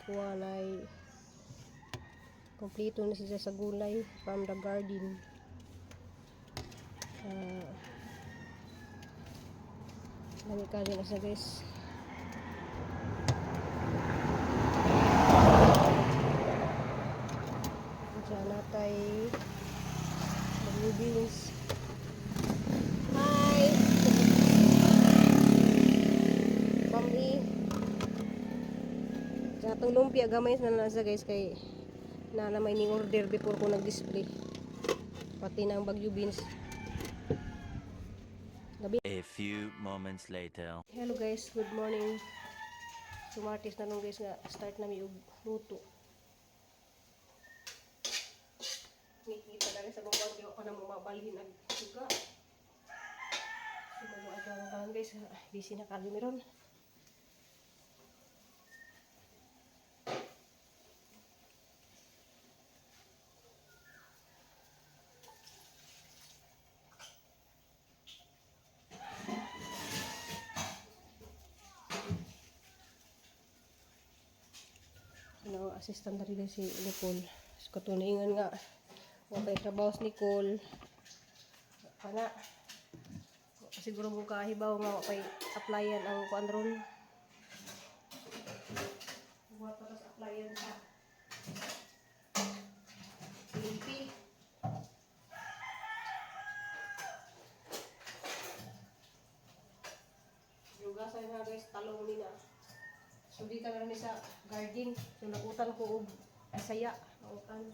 Kuha na kompleto na siya sa gulay from the garden. Lami kayo na siya, guys. Diyan natay blue beans. Hi! Pamli. Sa atong lumpia, gamay na lang siya, guys, kay na may ning order before ko nag-display. Pati na ang Bagyo beans. Gabi. A few moments later. Hello guys, good morning. So Martes na nung, guys, nga start na mi og luto. Ngikita na rin sa bangkang di ako na mabalhin ang suga. So mga ang guys, busy na kami meron. Ano, assistant na rin si Nicole. So katuningan nga wa kay trabaho si Nicole. Kana siguro mo kahibaw nga wa kay applyan ang kuan ron. Wa pa tas applyan sa PNP. Yugasan nga, guys, talong ni na. So di ka na rin sa garden. So nagutan ko og Bisaya. Nagutan.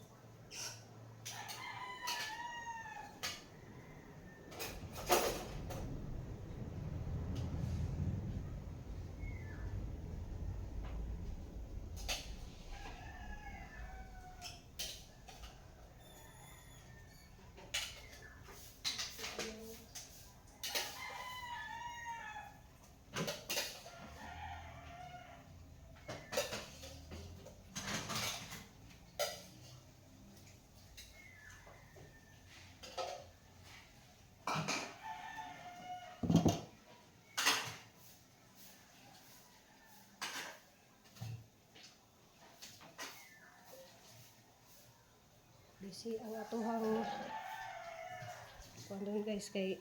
Busy ang atuhang kuan doon, guys, kay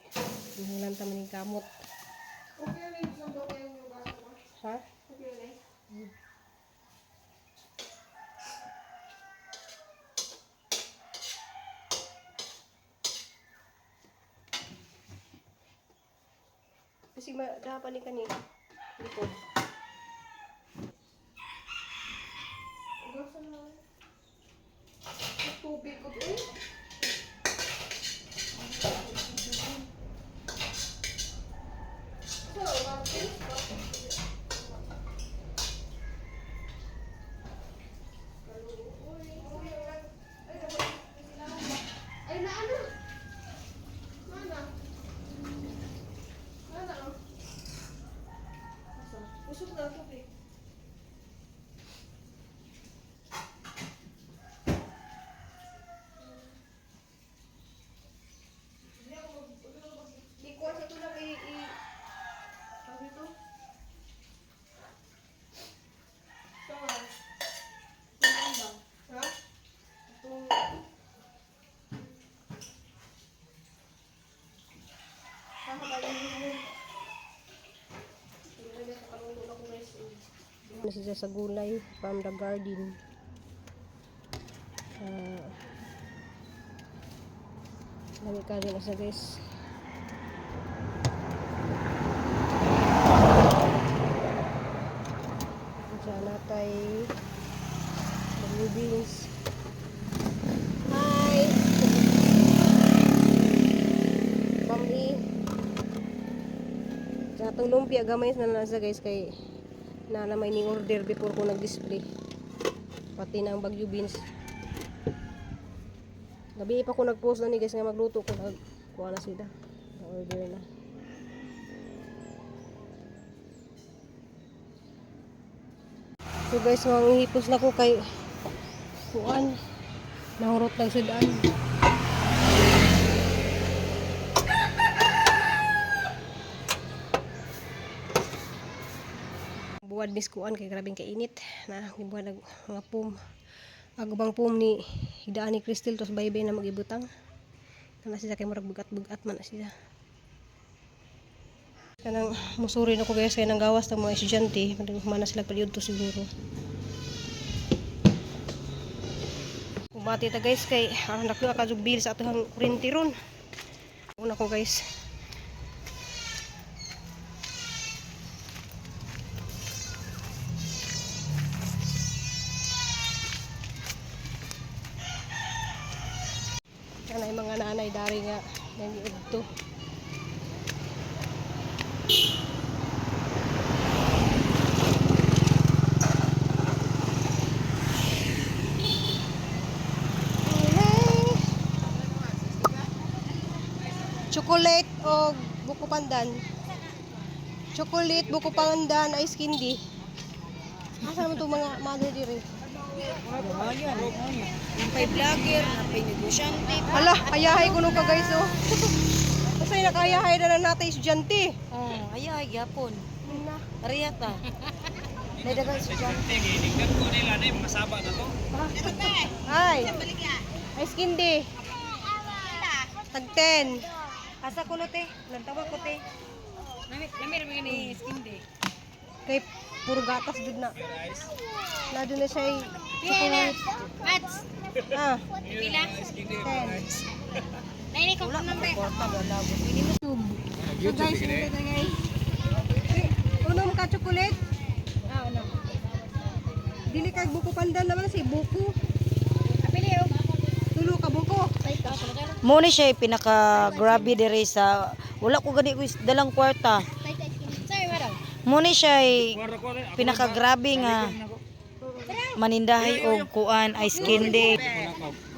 hinunglan ta man ning kamot. Okay rin, isang daw kayo yung baso ko. Ha? Okay rin. Kasi ma dapat ni kani likod. Ugasan na. May tubig ko eh. So, okay. Ay, na ano? Mana? Mana? Oh. Asa? Usok na tubig. Di ko sa tulak i tawag dito? Saan? Saan ba? Ha? Itong Nasa siya sa gulay from the garden. Lami kayo na siya, guys. Diyan natay blue beans. Hi! Pamli. Sa atong lumpia, gamay na lang siya, guys, kay na may ning order before ko nag-display. Pati na ang Bagyo beans. Gabi pa ko nag-post na ni, guys, nga magluto ko nag kuha na sila. Na-order na. So guys, manghihipos na ko kay kuan. Nahurot lang sudan. Buwad mis kuan kay grabeng kainit na gibuhat nag mga pum. Ago bang pum ni higdaan ni Crystal tos baybay na magibutang. Kana siya kay murag bugat-bugat man na siya. Kanang musuri na ko guys kay nang gawas ng mga estudyante, mana sila period to siguro. Kumati ta guys kay ang nakuha ka jug bill sa atong kuryente ron. Una ko guys. Kanay mga nanay dari nga naniudto. Chocolate o buko pandan. Chocolate, buko pandan, ice candy. Asa naman itong mga mother diri? Napay vlogger, napay negosyante. Ala, ayahay ko nung ka guys oh. Kasi nakayahay na lang natin estudyante. Oh, ay ay gyapon. Na. Ariyata. May dagang estudyante. Ay. Ice candy. Tag 10. Asa ko no te? Lantawa ko te. Lami lami ni skindi. Kay puro gatas jud na. Na dun na siya chocolate. Mats, Ah, pila? 10. Naini ko number. YouTube. So guys, ito na guys. Eh, unom ka chocolate? Ah, unom. Dili kag buko pandan naman si buko. Apili oh. Tulo ka buko. Mo ni siya pinaka grabe dire sa wala ko gani ko dalang kwarta. Sorry, maraw. Mo ni siya pinaka grabe nga manindahay og kuan ice candy.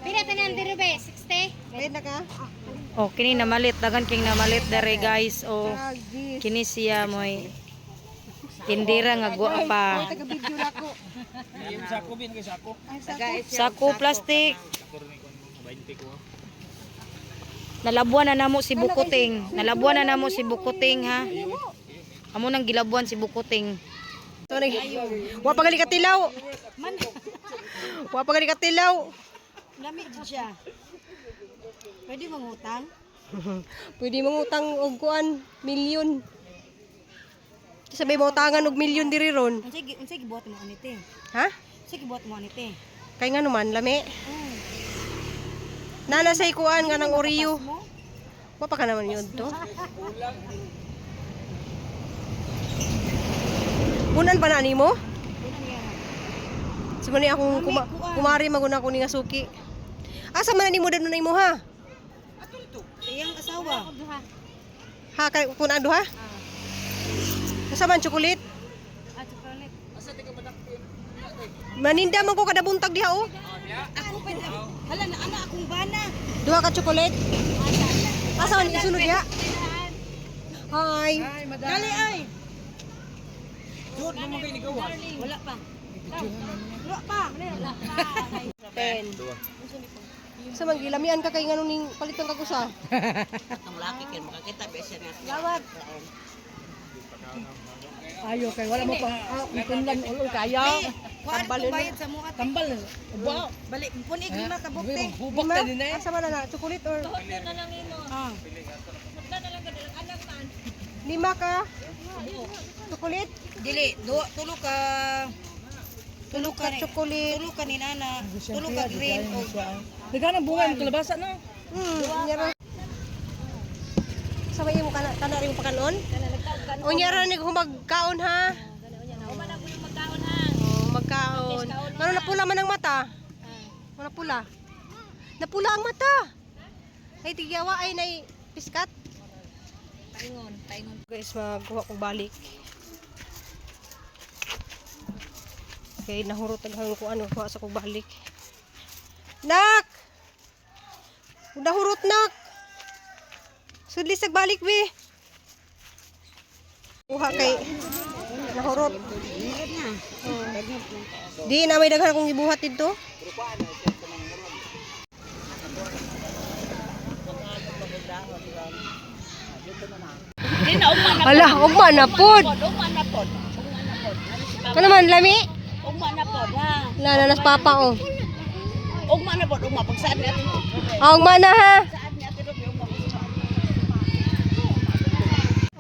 Pila tanan diri be? 60. Bayad na ka? Oh, kini namalit dagan king namalit dere guys. Oh, Ah, gis. kini siya moy tindira nga guwapa. Taga video na ko. Ay, sako. Sako plastic. Nalabuan na namo si Bukuting. Nalabuan na namo si Bukuting ha. Amo nang gilabuan si Bukuting. So, nag wa pa gali ka tilaw. Wa pa gali ka tilaw. Lami jud siya. Pwede mangutang? Pwede mangutang og kuan milyon. Sabay mo utangan og milyon diri ron. Unsay unsay gibuhat mo ani te? Ha? Unsay gibuhat mo ani te? Kay nga naman lami. Nana say kuan nga ng Oreo. Wa pa ka naman yun to. Punan pa na nimo? Simani akong kumari maguna ko ni nga suki. Asa man na nimo dadon na imo ha? Iyang asawa. Ha kay punan duha? Asa man chocolate? Ah, chocolate. Maninda man ko kada buntag diha oh. Ako pa hala na ana akong bana. Duha ka chocolate? Asa man isunod diha? Hi. Dali ay. Wala pa. Wala pa. 10. Sa man gilamian ka kay ngano ning palitan ka kusa. Lawag. Ayo kay wala mo pa kunlan ulol kayo. Tambal bayad sa mo ate. Tambal. Wow. Balik pun lima ka bukte. Hubak Lima? ta din eh. Asa man na na chocolate or Ah. lima ka? Chocolate? Dili, duha tulo ka Tulo ka chocolate. tulo ka ni nana, tulo ka green o Daghan ang bunga mo kalabasa no. Nyara. Sa may imo kana kana rin mo pakanon? Unya ra ni humagkaon ha. Uma na po yung magkaon ha. Oh, magkaon. Ngano napula man ang mata? Ano napula? Napula ang mata. Ay tigyawa ay nay piskat. Paingon, paingon. Guys, magkuha ko balik. Okay, nahurot taghang ko ano, kuha sa ko balik. Nak! Nahurot nak! Sudli sa balik be. Kuha kay nahurot. Di na may daghan akong gibuhat dito. Ala, ugma na pod. Uma na pod. Uma na pod. Ano man, lami? Ugma na po ha. Wala na nas papa oh. Ugma na po, ugma pagsaad ni atin. Ang mana ha. Saad ni atin Ruby, ugma pagsaad.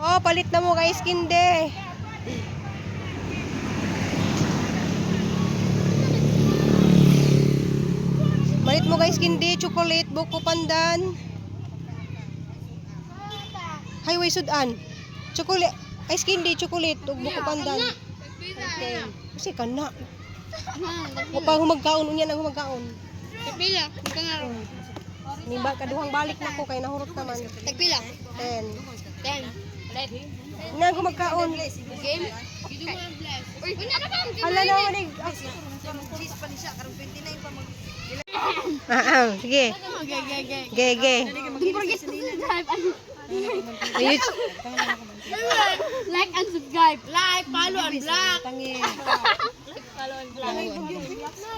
Oh, palit na mo kay skinde. Palit mo kay skinde, chocolate, buko pandan. Highway sudan. Chocolate, ice candy, chocolate, ug buko pandan. Okay. Kasi kana. O pa humagkaon unya nang humagkaon. Tagpila. Ika nga. Ni ba kaduhang balik na ko kay nahurot naman. Tagpila. 10. 10. Nang humagkaon. Game? Uy, una na ba? Ala na manig. Ah, sige. Ge, ge. Don't forget to subscribe. Ayun. Like and subscribe. Like, follow, and block.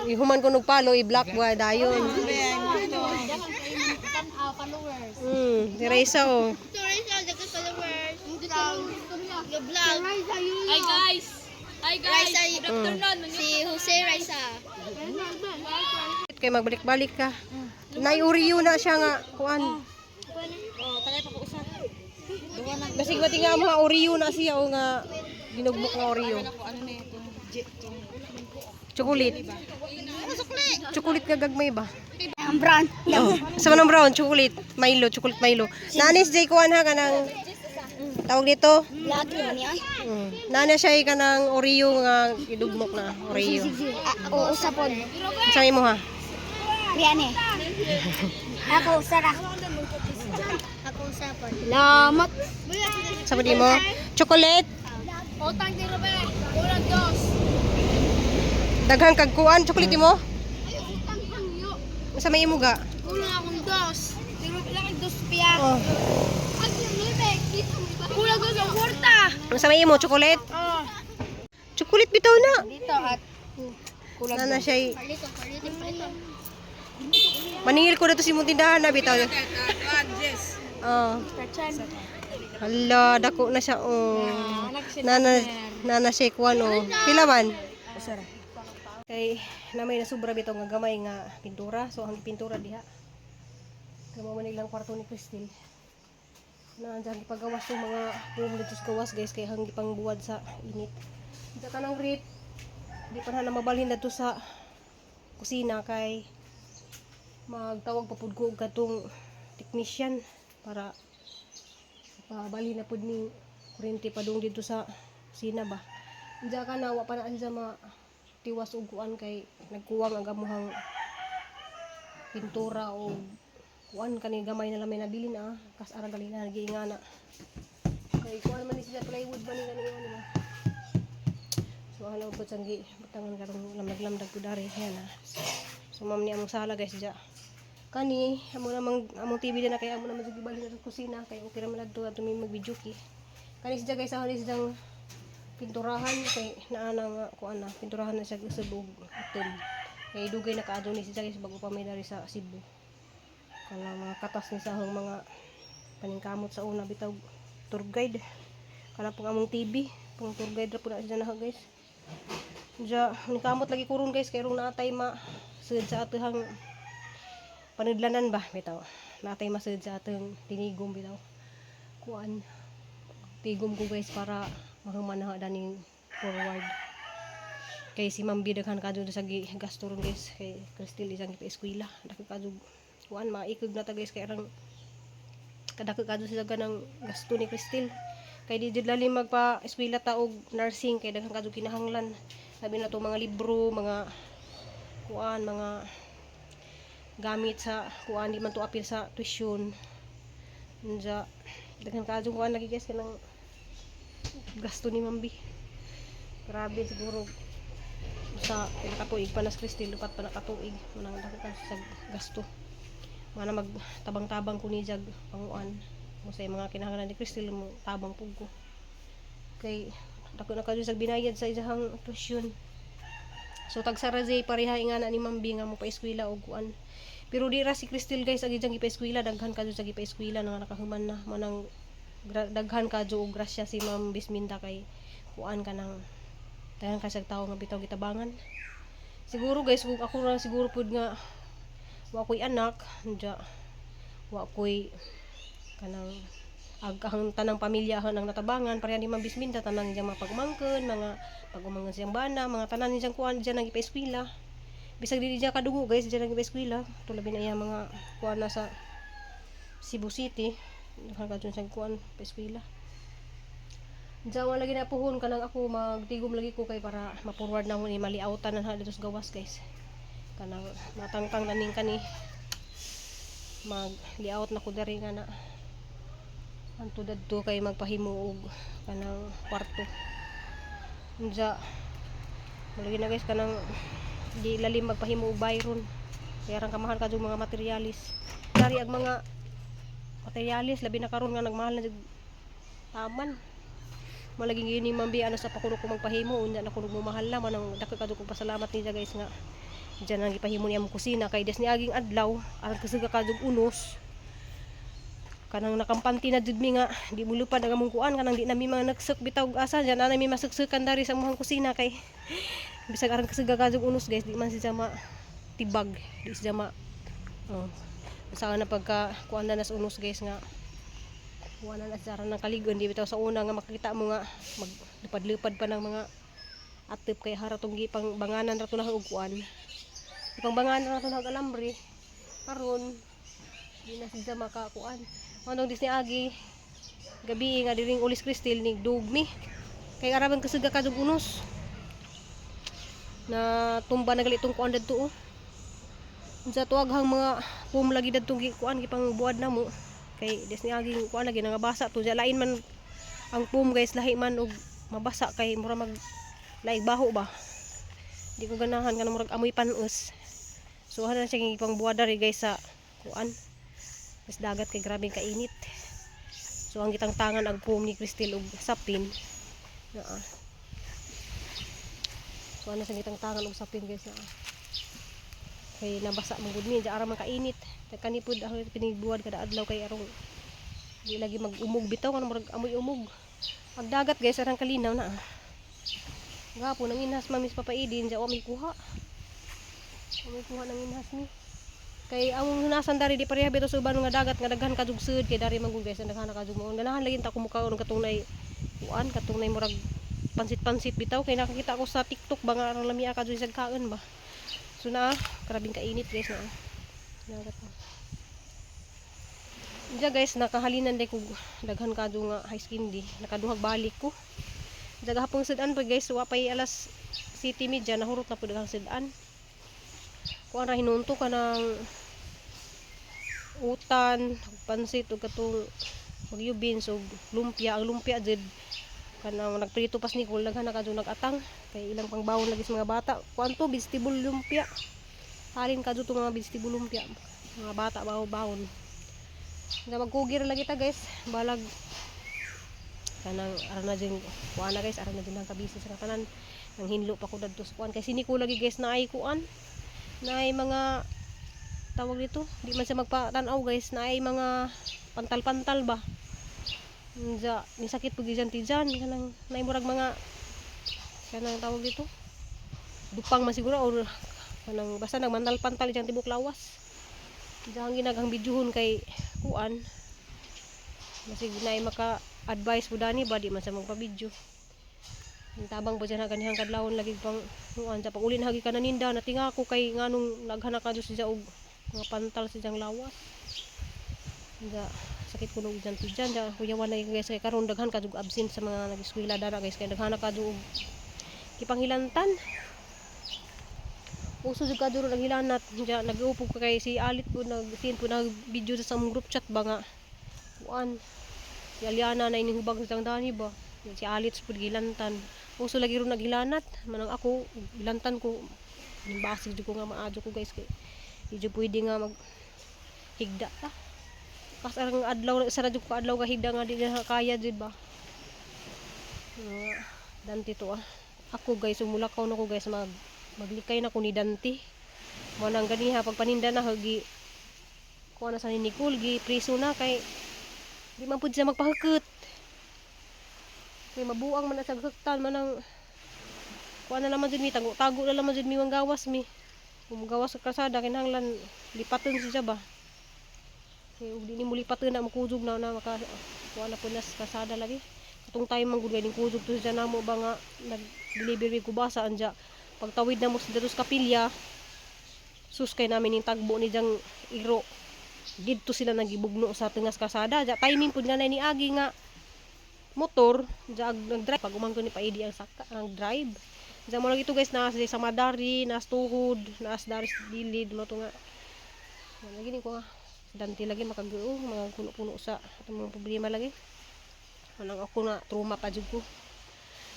Ihuman ko nagpalo, i-block ba dayon. Followers. Si Reza oh. Sorry sa the followers. The vlog. Hi guys. Hi guys. Good afternoon. Si Jose Raisa. Kay magbalik-balik ka. Nay Oreo na siya nga kuan. Basig bati nga mga Oreo na siya o nga ginugbok nga Oreo. Chocolate. Chocolate nga gagmay ba? Ang brand. Oh. Sa manang brown, chocolate, Milo, chocolate Milo. Nanis Jay kuan ha kanang tawag dito. Vlog niya. Nana siya kanang Oreo nga gidugmok na Oreo. Oo, sa pod. Sa imo ha? Riyan eh. Ako, Sara. Ako, sa pod. Salamat. Sa mo? Chocolate. Utang ni Ruben. Ulang dos. Daghang kag kuan, chocolate mo? Ay, utang hangyo. Sa may imo ga? Kulang akong dos. Pero lang dos piya. Oh. Ay, Ruben, dito mo ba? Kulang dos ang kwarta. Sa may imo chocolate? Oh. Chocolate bitaw na. Dito at Nana siya palito, palito, palito. maningil ko na to si mong tindahan na bitaw. Oh. Hala, dako na siya oh. Nana nana siya kuan oh. Pila man? Kay na may nasubra bitaw nga gamay nga pintura. So ang pintura diha. Kay mo man ilang kwarto ni Christine. Na andyan ipagawas yung mga buong dito sa gawas guys kay hanggi pang buwad sa init. Diya ka ng rate. Di pa na mabalhin na to sa kusina kay magtawag pa pud ko og katong technician para pabalhin na pud ni kuryente padung dito sa kusina ba. Diya ka na wa pa na siya ma tiwas og kuan kay nagkuwang ang amuhang pintura o kuan kani gamay na lang may nabilin ah kas ara gali na giingana kay kuan man ni siya plywood man ni kani ano ba. So ano po sanggi butangan karong lamdag-lamdag ko dari yan ah. So ma'am ni among sala guys diya kani amo namang among TV na kay amo naman jud gibalhin na sa kusina kay okay ra man adto adto mi mag-video ki kani siya guys ako ni siyang pinturahan kay naa na nga kuan na pinturahan na siya sa bug itom kay dugay na kaadto ni siya guys bago pa may dari sa Cebu kana mga katas ni sa ahong mga paningkamot sa una bitaw tour guide kana pong among TV pong tour guide ra po na siya na guys. Diya ningkamot lagi kuron guys kay rong naatay ma sud sa atehang panudlanan ba bitaw naatay masud sa ateng tinigom bitaw kuan tigom ko guys para mahuman na daning forward kay si Ma'am B daghan kadto sa gi gasto ron guys kay Cristel isang gipa-eskwela dako kadto kuan maikog na ta guys kay arang kadako kadto sila ganang gasto ni Cristel kay di jud lalim magpa eskwela ta og nursing kay daghan kadto kinahanglan labi na to mga libro mga kuan mga gamit sa kuan di man to apil sa tuition. Unja daghan kadto kuan lagi guys kanang gasto ni Ma'am B. Grabe siguro sa pila ka tuig pa na si Cristel upat pa na ka tuig manang dako ka sa gasto mana mag tabang-tabang ko ni jag panguan kung sa mga kinahanglan ni Cristel mo tabang pug ko kay dako na kadyo sa binayad sa isahang tuition. So tag Sara Zay pareha nga na ni Ma'am B nga mo pa-eskwela og kuan pero di ra si Cristel guys agi jang gipa-eskwela daghan kadyo sa gipa-eskwela nga nakahuman na manang daghan kadyo og grasya si Ma'am Bisminda kay kuan ka nang Daghan kay sa tao nga bitaw gitabangan. Siguro guys, kung ako ra siguro pud nga wa ko'y anak, nya wa ko'y kanang ang tanang pamilya ang natabangan pareha ni Ma'am Bisminda, tanan niyang mga pagmangkon, mga pagumangkon siyang bana, mga tanan niyang kuan diyan ang ipa-eskwela. Bisag dili diya kadugo guys, diyan ang ipa-eskwela. Tulabi na iya mga kuan na sa Cebu City, daghan kadto siyang kuan pa-eskwela. Diyan wala lagi na puhon kanang ako magtigom lagi ko kay para ma-forward na mo ni maliawtan na dito sa gawas guys. Kanang matangtang na ning kani mag-layout na ko diri nga na anto dadto kay magpahimo og kanang kwarto. Unsa malagi na guys, kanang di lalim magpahimo og bayron kaya rang kamahal kadto mga materialis dari ang mga materialis, labi na karon nga nagmahal na jud taman. Malagi gini mambi ano sa pakuno ko magpahimo, unya na kuno mahal na manang dako kadto kong pasalamat niya guys nga diyan ang gipahimo niya among kusina kay des ni aging adlaw aron kasuga kadtong unos, kanang nakampanti na jud mi nga di mulupad ang among kuan, kanang di nami mga nagsek bitaw og asa diyan ana mi masuksukan dari sa among kusina kay bisag aron kasuga kadtong unos guys, di man siya ma tibag, di siya ma, oh, sa na pagka kuan na nas unos guys nga wala na sa ng kaligon, di bitaw sa una nga makita mo nga maglupad-lupad pa ng mga atip kay haratong gipang banganan ra to na og kuan, ipang banganan ra to na og alambre. Karon di na siya makakuan. Anong Disney agi gabi nga diring ulis Cristel ni dugmi kay araban kasuga kadug unos na tumba na gali tong kuan dadto oh. Unsa tuwaghang mga pum lagi dadtong gi kuan gipang buad na mo kay Disney agi kuan lagi nangabasa to. Lain man ang pum guys, lahi man og mabasa kay mura mag laig baho ba, di ko ganahan kanang murag amoy panos. So ana siya gipang buad dari guys sa kuan mas dagat kay grabe kainit. So ang gitang tangan ang pum ni Cristel og sapin naa. So ana sa gitang tangan og sapin guys naa kay nabasa man gud ni ara man kainit. Kani pud ako pinigbuad kada adlaw kay arong di lagi mag-umog bitaw kanang murag amoy umog. Ang dagat guys arang kalinaw na. Gapo nang inhas mamis papaidin ja wa may kuha. Wa may kuha nang inhas ni. Kay ang hunasan dari di pareha bitaw sa uban nga dagat nga daghan kadug sud kay dari man gud guys ang daghan kadug mo. Ganahan lagi ta kumukaon og katong nay kuan, katong nay murag pansit-pansit bitaw kay nakakita ko sa TikTok ba nga arang lamia kadto sa kaon ba. So na grabing kainit guys na. Dagat na. Diya guys, nakahalinan day kog daghan kadto nga high skin di. Nakaduhag balik ko. Diya gahapon sudan pa guys, wa pay alas City Media nahurot na pud daghang sudan. Kuan ra hinunto ka ng utan, pansit ug katong bagyo beans ug lumpia. Ang lumpia jud kanang nagprito pas ni Nicole, daghan na kadto nagatang kay ilang pangbawon lagi sa mga bata. Kuan to vegetable lumpia. Halin kadto to mga vegetable lumpia. Mga bata bawo-bawon. Na magkugir lagi ta guys, balag kanang aran na din kuan na guys, aran na din ang kabisi sa tanan. Nang hinlo pa ko dadto sa kuan kay sini ko lagi guys na ay kuan na ay mga tawag dito, di man siya magpatanaw guys, na ay mga pantal-pantal ba. Unsa ni sakit pug diyan tijan kanang naay murag mga kanang tawag dito, dupang man siguro or kanang basta nagmantal-pantal diyan tibok lawas. Diyan ginaghang bidyuhon kay kuan masig naay maka-advise po dani ba, di man siya magpa-video. Ang tabang po dyan ganihang kadlawon lagi pang kuan sa pag-ulin hagi ka naninda natinga ko kay nganong naghana ka siya og mga pantal sa diyang lawas. Nga sakit kuno og dyan tiyan dyan kuyawan na guys kay karon daghan ka jud absent sa mga nag-eskwela dara guys kay daghan ka jud og gipanghilantan. Uso jud ka duro naghilanat dyan nag-upo ka kay si Alit po nag sin po nag video sa among group chat ba nga kuan si Aliana na inihubag sa dani ba, si Alit pud gilantan. Uso lagi ron naghilanat manang ako gilantan ko basig jud ko nga maadyo ko guys kay di jud pwede nga mag higda ta kas arang adlaw sa radyo ko adlaw ka higda nga di na kaya jud ba. Dante to ah. Ako guys umulakaw na ko guys, maglikay na ko ni Dante mo nang ganiha pagpaninda na hagi kuha na sa ni Nicole gi priso na kay di man pud siya magpahukot kay mabuang man na sa huktan man ang Kuan na naman jud mi, tago-tago na naman jud mi ang gawas mi. Kung gawas sa kalsada kinahanglan lipaton siya ba. Kay ug di nimo lipaton na makuzog na na maka kuan na pud na sa kalsada lagi. Katong time man gud ning kuzog to siya namo ba nga nag-deliver mi kubasa anja. Pagtawid na mo sa datos kapilya, sus kay namin ning tagbo ni jang iro. Didto sila nagibugno sa tingas kalsada. Ja timing pud nga na ni agi nga motor ja nag-drive pag umangko ni paidi ang saka ang drive. Diyan mo lang ito guys, naas sa Madari, naas tuhod, naas dari sa dilid, mo to nga. Wala lagi ni ko nga. Dante lagi makagoo, mga puno-puno sa atong mga problema lagi. Anang ako na trauma pa jud ko.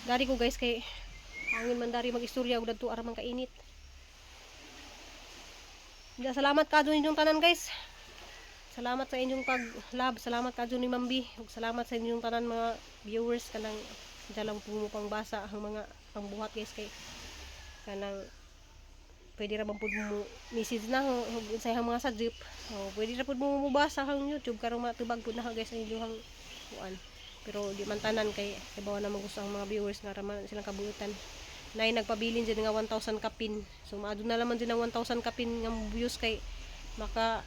Dari ko guys kay hangin man dari mag-istorya ug dadto ara man kainit. Ja, salamat ka inyong tanan guys. Salamat sa inyong pag-love, salamat ka ni Mambi, ug salamat sa inyong tanan mga viewers kanang dalang po mo pangbasa ang mga pangbuhat guys kay kanang pwede ra bang pud mo message na ug unsay ang mga sa jeep. Oh, pwede ra pud mo mobasa ang YouTube karon matubag pud na guys ang inyong kuan. Pero di man tanan kay ibaw na man gusto ang mga viewers nga ra man silang kabuutan. Nay nagpabilin dyan nga 1,000 kapin. So maadto na laman dyan ang 1,000 kapin nga views kay maka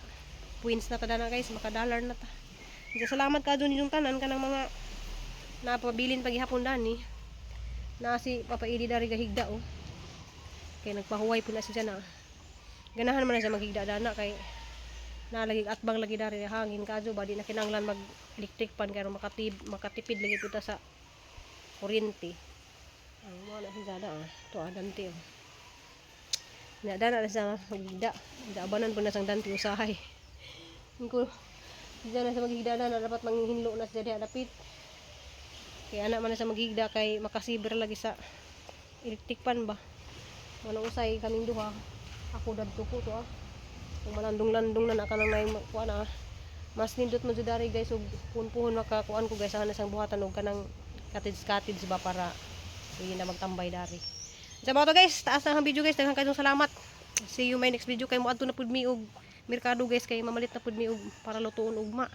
points na ta na guys, maka dollar na ta. Diyan, salamat ka dun inyong tanan kanang mga napabilin paghihapon dani. Na si Papa Ili dari gahigda oh. Kay nagpahuway po na siya na. Ganahan man na siya maghigda dana kay nalagi atbang lagi dari hangin kadyo ba di na kinahanglan mag electric pan kay aron makatipid lagi pud ta sa kuryente. Ang mo na siya dana ah. To ah, dante oh. Na dana na siya maghigda. Daabanan po na sang dante usahay. Ko diyan na sa maghigda na dapat manghinlo na siya diha dapit. Kaya anak man na sa maghigda kay makasiber lagi sa electric pan ba. Wala usay kaming duha. Ako dadto ko to ah. Kung malandong-landong na na kanang nay kuan ah. Mas nindot mo jud dari guys ug punpuhon makakuan ko guys ana sang buhatan og kanang cottage cottage ba para hindi na magtambay dari. Sa mga to guys, taas na ang video guys. Daghang kayong salamat. See you my next video kay moadto na pud mi og merkado guys kay mamalit na pud mi og para lutuon ugma.